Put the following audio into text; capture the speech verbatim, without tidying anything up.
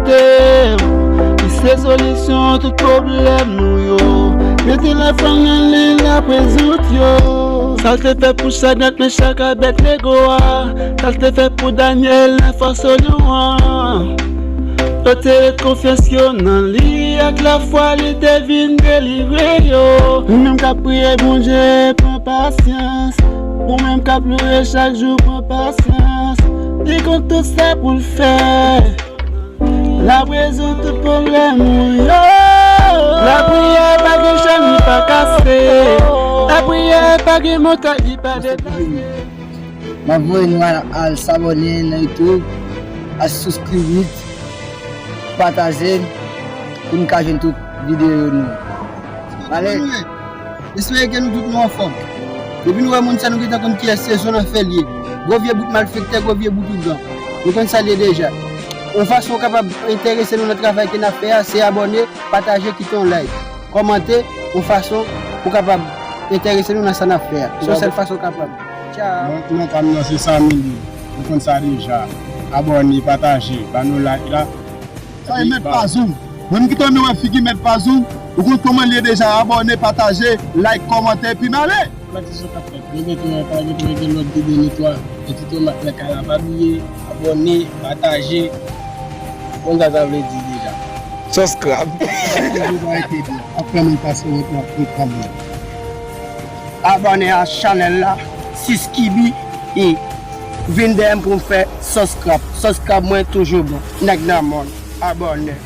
Li se solisyon tout pwoblèm nou yo. Mete lafwa nan li, l ap rezoud yo. Sa l te fè pou Chadrak, Mechak, Abèdnego a. Sa l te fè pou Danyèl nan fwa Solyon an. Yo te met konfyans yo nan li, ak lafwa li te vin delivre yo. Ou menm k ap priye Bondye, pran pasyans. Ou menm k ap louwe chak jou, pran pasyans. Li konn tout sa pou l fè. L ap rezoud tout pwoblèm ou yo. Lapriyè pa gen chan li pa kase. Lapriyè pa gen montay li pa deplase. M ap voye nou al, al sabòne nan YouTube, al subscribe, pataje, pou n ka jwenn tout videyo nou. Ale. Espere ke nou tout nou anfòm. Depi nou wè moun sa, nou gentan konn kiyès se zòn an fè l ye. Gwo vye bout malfektè, gwo vye bout ougan. Nou konn sa l ye deja. Yon fason w kapab enterese nou nan travay ke n ap fè a, se abòne, pataje, kite yon like, kòmante, yon fason pou kapab enterese nou nan sa n ap fè a. Se yon sèl fason w kapab. Tchao. Non, non, pa m nan se Samy li. Nou konn sa deja. Abòne, pataje, ba nou like la. Sa e Mèt Pazoum. Menm ki tanmen wè figi Mèt Pazoum, ou konn kòman l ye deja, abòne, pataje, like, kòmante, epi n ale! Pati sa k ap fèt. Mwen gen tou, pa gen tou, gen lòt videyo nou twa. Gen ti tomat nan kay la, pa bliye, abòne, pataje. Konn sa sa vle di deja. Subscribe. Ap fè moun pase wòt la pou kanmenm. Abòne a chanèl la, siskibi, e vin dèyè m pou m fè subscribe. Subscribe mwen toujou bon. Nèg nan mòn, abòne.